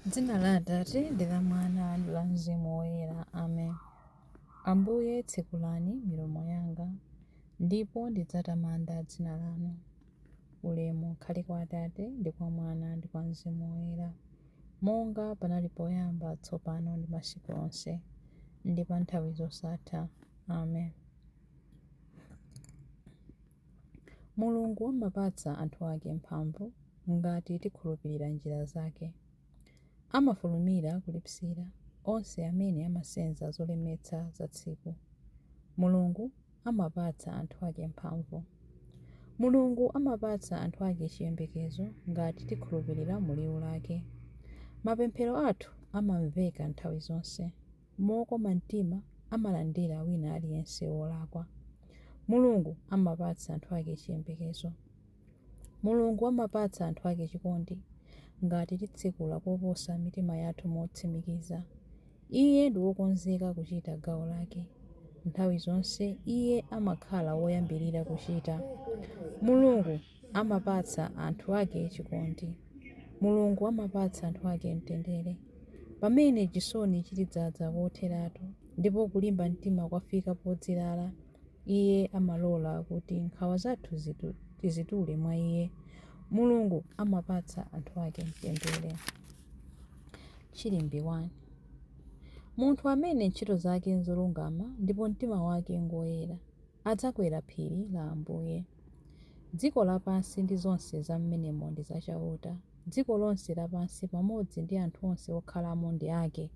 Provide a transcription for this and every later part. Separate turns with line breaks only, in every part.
Dzina la Atate ndi la Mwana ndi la Mzimu Woyera. Amen. Ambuye, tsekulani milomo yanga, ndipo ndidzatamanda dzina lanu. Ulemu ukhale kwa Atate ndi kwa Mwana ndi kwa Mzimu Woyera, monga panali poyamba, tsopano ndi masiku onse, ndi pa nthawi zosatha. Amen. Mulungu amapatsa anthu ake mphamvu ngati tikhulupirira njira zake. Amafulumira kulipsira onse amene amasenza zolemetsa za tsiku. Mulungu amapatsa anthu ake mphamvu. Mulungu amapatsa anthu ake chiyembekezo ngati tikhulupirira mu liwu lake. Mapemphero athu amamveka nthawi zonse. Mokoma mtima amalandira wina aliyense wolakwa. Mulungu amapatsa anthu ake chiyembekezo. Mulungu amapatsa anthu ake chikondi ngati titsekula koposa mitima yathu motsimikiza. Iye ndi wokonzeka kuchita gawo lake. Nthawi zonse Iye amakhala woyambirira kuchita. Mulungu amapatsa anthu ake chikondi. Mulungu amapatsa anthu ake mtendere. Pamene chisoni chitidzadza kotheratu, ndipo kulimba mtima kwafika podzilala, Iye amalola kuti nkhawa zathu tizitule mwa Iye. Mulungu amapatsa anthu ake mtendere. Chilimbi 1. Munthu amene ntchito zake nzolungama ndipo mtima wake ngwoyera, adzakwera phiri la Ambuye. Dziko lapansi ndi zonse za m'menemo ndi za Chauta. Dziko lonse lapansi pamodzi ndi anthu onse okhalamo ndi ake.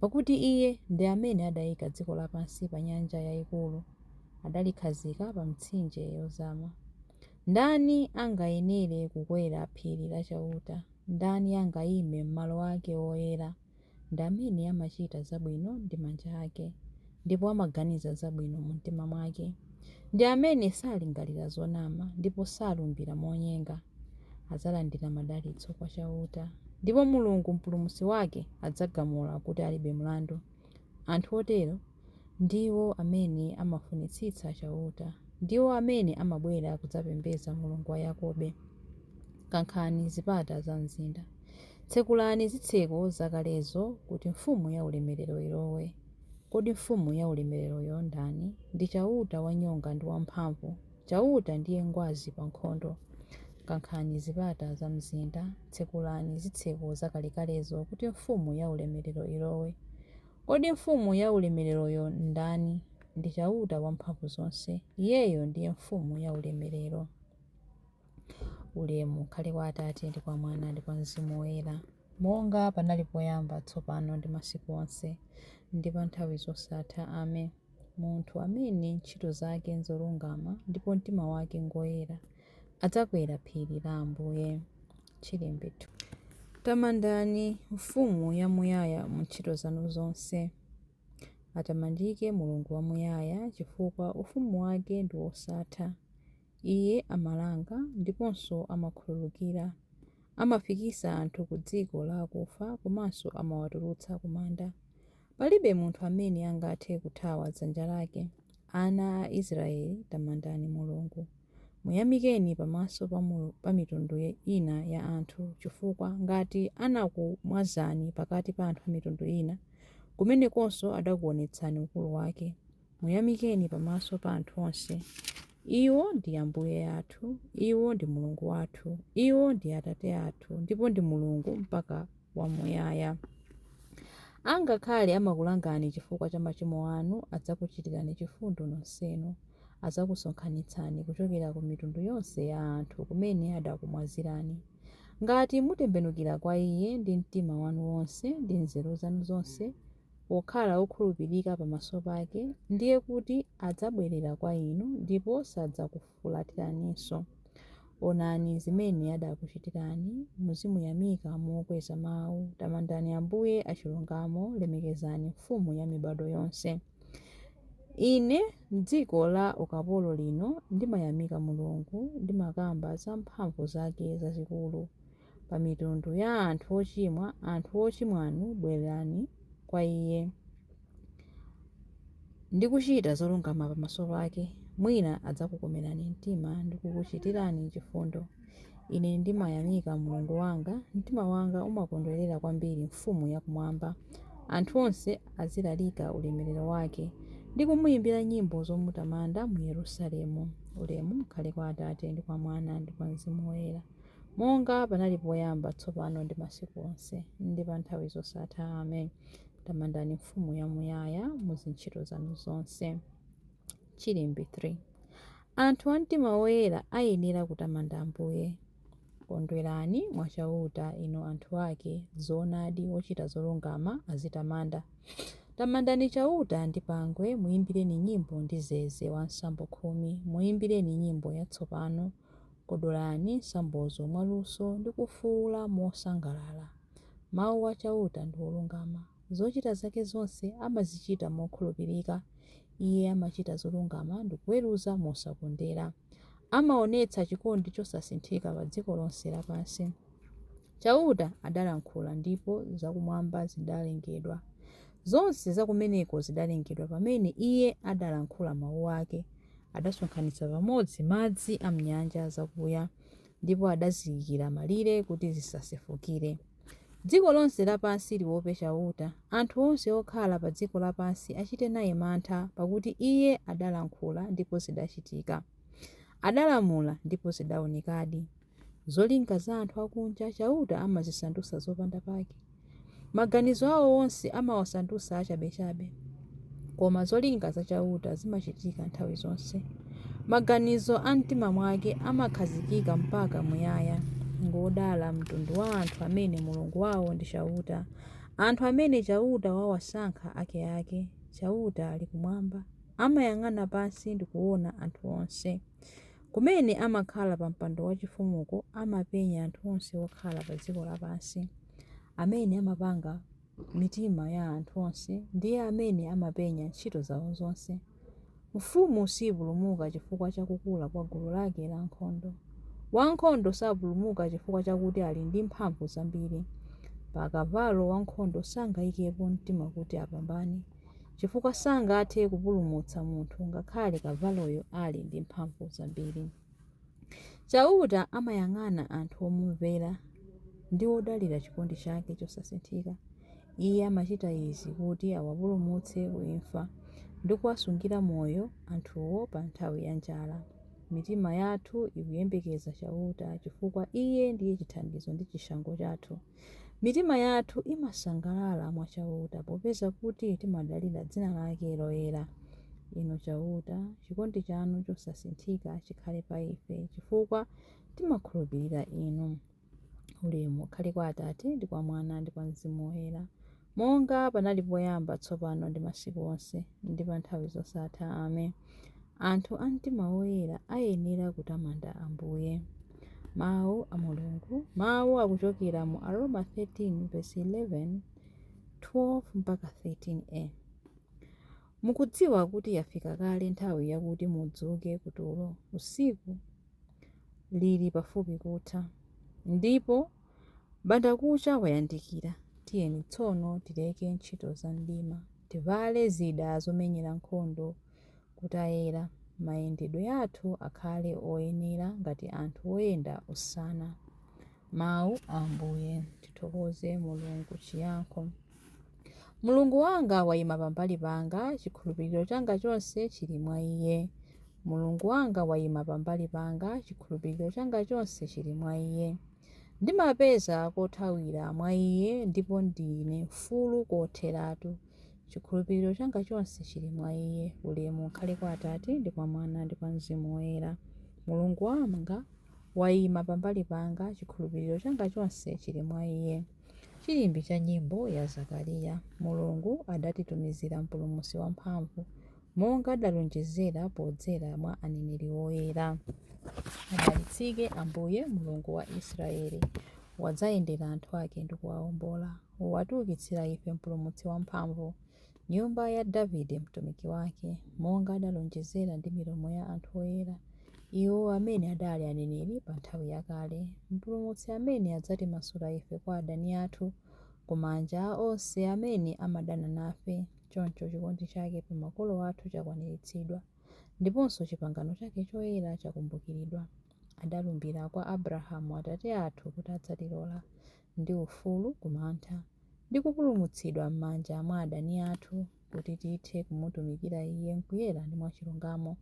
Pakuti Iye ndi amene adaika dziko lapansi pa nyanja yaikulu, adalikhazika pa mitsinje yozama. Ndani angayenere kukwera phiri la Chauta? Ndani angaime m'malo ake oyera? Ndi amene amachita zabwino ndi manja ake, ndipo amaganiza zabwino mumtima mwake. Ndi amene salingalira zonama, ndipo salumbira monyenga. Adzalandira madalitso kwa Chauta, ndipo Mulungu Mpulumutsi wake adzagamula kuti alibe mlandu. Anthu otero ndiwo amene amafunitsitsa Chauta, ndiwo amene amabwera kudzapembedza Mulungu wa Yakobe. Kankhani zipata za mzinda, tsekulani zitseko zakalezo kuti mfumu yaulemerero ilowe. Kodi mfumu yaulemereroyo ndani? Ndi Chauta wanyonga ndi wamphamvu, Chauta ndiye ngwazi pa nkhondo. Kankhani zipata za mzinda, tsekulani zitseko zakalekalezo kuti mfumu yaulemerero ilowe. Kodi mfumu yaulemereroyo ndani? Ndi Chauta Wamphamvuzonse, Iyeyo ndiye mfumu yaulemerero. Ulemu ukhale kwa Atate ndi kwa Mwana ndi kwa Mzimu Woyera, monga panali poyamba, tsopano ndi masiku onse, ndi pa nthawi zosatha. Amen. Munthu amene ntchito zake nzolungama ndipo mtima wake ngwoyera, adzakwera phiri la Ambuye. Chilimbi 2. Tamandani Mfumu yamuyaya mu ntchito zanu zonse. Atamandike Mulungu wamuyaya, chifukwa ufumu wake ndi wosatha. Iye amalanga ndiponso amakhululukira. Amafikitsa anthu ku dziko la akufa komanso amawatulutsa ku manda. Palibe munthu amene angathe kuthawa dzanja lake. Ana a Israeli, tamandani Mulungu. Muyamikeni pamaso pa mitundu ina ya anthu, chifukwa ngati anakumwazani pakati pa anthu a mitundu ina, kumenekonso adakuonetsani ukulu wake. Muyamikeni pamaso pa anthu onse. Iwo ndi Ambuye athu, iwo ndi Mulungu wathu, iwo ndi Atate athu, ndipo ndi Mulungu mpaka wamuyaya. Angakhale amakulangani chifukwa cha machimo anu, adzakuchitirani chifundo nonsenu. Adzakusonkhanitsani kuchokera ku mitundu yonse ya anthu kumene adakumwazirani. Ngati mutembenukira kwa Iye ndi mtima wanu wonse ndi nzeru zanu zonse, pokhala okhulupirika pamaso pake, ndiye kuti adzabwerera kwa inu ndipo sadzakufulatiraninso. Onani zimene adakuchitirani, muzimuyamika mokweza mau. Tamandani Ambuye achilungamo, lemekezani Mfumu ya mibadwo yonse. Ine m'dziko la ukapolo lino ndimayamika Mulungu, ndimakamba za mphamvu zake zazikulu. Pa mitundu ya anthu ochimwa, anthu ochimwanu bwerani kwa Iye ndi kuchita zolungama pamaso pake. Mwina adzakukomerani mtima ndi kukuchitirani chifundo. Ine ndimayamika Mulungu wanga, mtima wanga umakondwerera kwambiri Mfumu yakumwamba. Anthu onse azilalika ulemerero wake, ndi kumuimbira nyimbo zomutamanda mu Yerusalemu. Ulemu ukhale kwa Atate, ndi kwa Mwana, ndi kwa Mzimu Woyera, monga panali poyamba, tsopano ndi masiku onse, ndi pa nthawi zosatha. Amen. Tamandani Mfumu yamuyaya mu zintchito zanu zonse. Chilimbi 3. Anthu a mtima woyera ayenera kutamanda Ambuye. Kondwerani mwa Chauta, inu anthu ake, zoonadi, ochita zolungama azitamanda. Tamandani Chauta ndi pangwe, muimbireni nyimbo ndi zeze wa nsambo 10, muimbireni nyimbo yatsopano. Kodolani nsambozo mwaluso ndi kufuula mosangalala. Mau a Chauta ndi olungama. Zochita zake zonse amazichita mokhulupirika. Iye amachita zolungama ndi kuweruza mosakondera. Amaonetsa chikondi chosasinthika pa dziko lonse lapansi. Chauta adalankhula ndipo zakumwamba zidalengedwa. Zonse zakumeneko zidalengedwa pamene Iye adalankhula mau ake. Adasonkhanitsa pamodzi madzi a m'nyanja zakuya, ndipo adaziikira malire kuti zisasefukire. Dziko lonse lapansi liwope Chauta, anthu onse okhala pa dziko lapansi achite naye mantha, pakuti Iye adalankhula ndipo zidachitika. Adalamula ndipo zidaonekadi. Zolinga za anthu akunja Chauta amazisandutsa zopanda pake. Maganizo ao onse amawasandutsa achabechabe. Koma zolinga za Chauta zimachitika nthawi zonse. Maganizo a m'mtima mwake amakhazikika mpaka muyaya. Ngwodala mtundu wa anthu amene Mulungu wao ndi Chauta, anthu amene Chauta wawasankha akeake. Chauta ali kumwamba, amayang'ana pansi ndi kuwona anthu onse. Kumene amakhala pa mpando wachifumuko, amapenya anthu onse okhala pa dziko lapansi. Amene amapanga mitima ya anthu onse, ndiye amene amapenya ntchito zao zonse. Mfumu sipulumuka chifukwa cha kukula kwa gulu lake lankhondo. Wankhondo sapulumuka chifukwa chakuti ali ndi mphamvu zambiri. Pa kavalo wankhondo sangaikepo mtima kuti apambane, chifukwa sangathe kupulumutsa munthu ngakhale kavaloyo ali ndi mphamvu zambiri. Chauta amayang'ana anthu omumvera ndi odalira chikondi chake chosasinthika. Iye amachita izi kuti awapulumutse ku imfa, ndi kuwasungira moyo anthuwo pa nthawi ya njala. Mitima yathu ikuyembekeza Chauta, chifukwa Iye ndiye chithandizo ndi chishango chathu. Mitima yathu imasangalala mwa Chauta, popeza kuti timadalira dzina lake loyera. Inu Chauta, chikondi chanu chosasinthika chikhale pa ife, chifukwa timakhulupirira Inu. Ulemu ukhale kwa Atate, ndi kwa Mwana, ndi kwa Mzimu Woyera, monga panali poyamba, tsopano ndi masiku onse, ndi pa nthawi zosatha. Amen. Anthu a mtima woyera ayenera kutamanda Ambuye. Mawu a Mulungu. Mawu akuchokera mu Aroma 13 vesi 11, 12 mpaka 13a. Mukudziwa kuti yafika kale nthawi yakuti mudzuke kutulo, usiku lili pafupi kutha, ndipo mbandakucha wayandikira. Tiyeni tsono tileke ntchito za mdima, tivale zida zomenyera nkhondo kutayera, mayendedwe athu akhale oyenera ngati anthu oyenda usana. Mawu a Ambuye. Tithokoze Mulungu. Chiyankho. Mulungu wanga waima pambali panga, chikhulupiriro changa chonse chili mwa Iye. Mulungu wanga waima pambali panga, chikhulupiriro changa chonse chili mwa Iye. Ndimapeza kothawira mwa Iye ndipo ndine mfulu kotheratu. Chikhulupiriro changa chonse chili mwa Iye. Ulemu ukhale kwa Atate, ndi kwa Mwana, ndi kwa Mzimu Woyera. Mulungu wanga waima pambali panga, chikhulupiriro changa chonse chili mwa Iye. Chilimbi cha nyimbo ya Zakariya. Mulungu adatitumizira Mpulumutsi wamphamvu, monga adalonjezera podzera mwa aneneri oyera. Adalitsike Ambuye, Mulungu wa Israele, wadzayendera anthu ake ndi kuwaombola. Watiukitsira ife Mpulumutsi wamphamvu, nyumba ya Davide mtumiki wake, monga adalonjezera ndi milomo ya anthu oyera, iwo amene adali aneneri pa nthawi yakale. Mpulumutsi amene adzatimasula ife kwa adani athu, ku manja a onse amene amadana nafe. Choncho chikondi chake pa makolo athu chakwaniritsidwa, ndiponso chipangano chake choyera chakumbukiridwa. Adalumbira kwa Abrahamu atate athu kuti adzatilola ndi ufulu ku mantha, ndi kupulumutsidwa m'manja mwa adani athu, kuti tithe kumutumikira Iye m'kuyera ndi mwachilungamo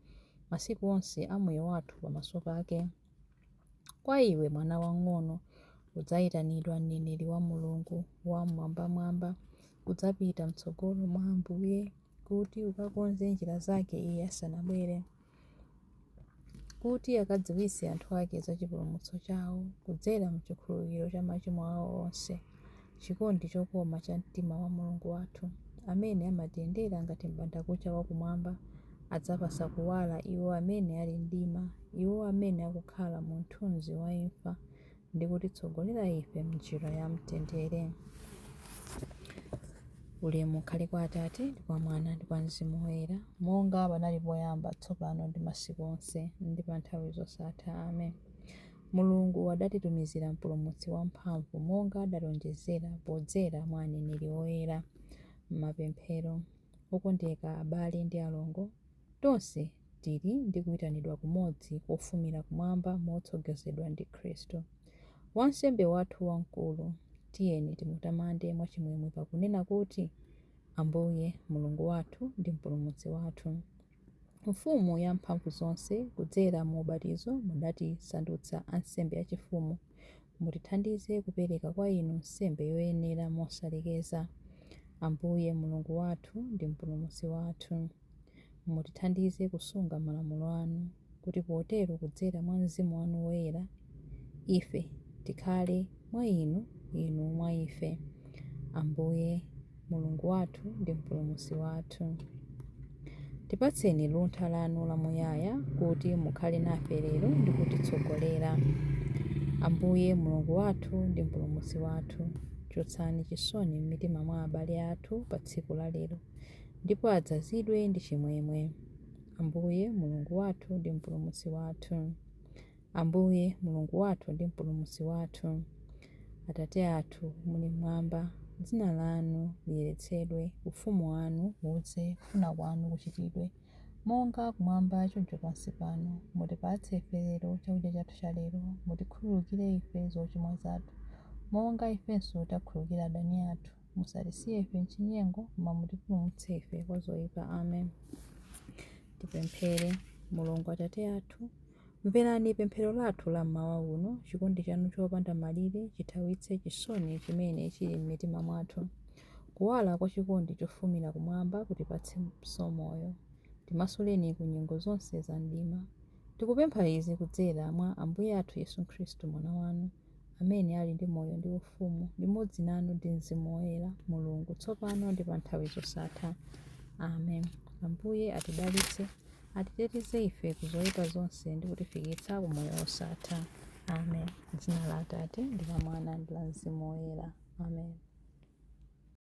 masiku onse a moyo wathu pamaso pake. Kwa iwe, mwana wamng'ono, udzayitanidwa mneneri wa Mulungu Wam'mwambamwamba, udzapita m'tsogolo mwa Ambuye kuti ukakonze njira zake Iye asanabwere, kuti akadziwitse anthu ake za chipulumutso chawo kudzera m'chikhululukiro cha machimo awo onse, chikondi chokoma cha mtima wa Mulungu wathu, amene amatiyendera ngati m'bandakucha wa kumwamba, adzapatsa kuwala iwo amene ali m'mdima, iwo amene akukhala mu mthunzi wa imfa, ndi kutitsogolera ife m'njira ya mtendere. Ulemu ukhale kwa Atate, ndi kwa Mwana, ndi kwa Mzimu Woyera, monga panali poyamba, tsopano, ndi masiku onse, ndi pa nthawi zosatha. Amen. Mulungu adatitumizira Mpulumutsi wamphamvu monga adalonjezera podzera mwa aneneri oyera. Mapemphero. Okondeka abale ndi alongo, tonse tili ndi kuitanidwa kumodzi kofumira kumwamba motsogozedwa ndi Khristu, Wansembe wathu Wamkulu. Tiyeni timutamande mwachimwemwe pakunena kuti, Ambuye, Mulungu wathu ndi Mpulumutsi wathu. Mfumu ya mphamvu zonse, kudzera mu ubatizo mudatisandutsa ansembe achifumu. Mutithandize kupereka kwa inu nsembe yoyenera mosalekeza. Ambuye Mulungu wathu ndi Mpulumutsi wathu. Mutithandize kusunga malamulo anu, kuti potero kudzera mwa Mzimu wanu Woyera, ife tikhale mwa inu, inu mwa ife. Ambuye Mulungu wathu ndi Mpulumutsi wathu. Tipatseni luntha lanu lamuyaya kuti mukhale nafe lero ndi kutitsogolera. Ambuye Mulungu wathu ndi Mpulumutsi wathu, chotsani chisoni m'mitima mwa abale athu pa tsiku la lero, ndipo adzazidwe ndi chimwemwe. Ambuye Mulungu wathu ndi Mpulumutsi wathu. Ambuye Mulungu wathu ndi Mpulumutsi wathu. Atate athu muli mmwamba, dzina lanu liyeretsedwe, ufumu wanu udze, kufuna kwanu kuchitidwe, monga kumwamba choncho pansi pano. Mutipatse ife lero chakudya chathu cha lero. Mutikhululukire ife zochimwa zathu, monga ifenso takhululukira adani athu. Musatisiye ife m'chinyengo, koma mutipulumutse ife kwa zoyipa. Amen. Tipemphere. Mulungu Atate athu, mverani pemphero lathu la mmawa uno. Chikondi chanu chopanda malire chithawitse chisoni chimene chili m'mitima mwathu. Kuwala kwa chikondi chofumira kumwamba kutipatsenso moyo. Timasuleni ku nyengo zonse za mdima. Tikupempha izi kudzera mwa Ambuye athu Yesu Khristu Mwana wanu, amene ali ndi moyo ndi ufumu, limodzi nanu ndi Mzimu Woyera, Mulungu, tsopano ndi pa nthawi zosatha. Amen. Ambuye atidalitse, atiteteze ife ku zoyipa zonse ndi kutifikitsa ku moyo wosatha. Amen. Dzina la Atate ndi la Mwana ndi la Mzimu Woyera. Amen.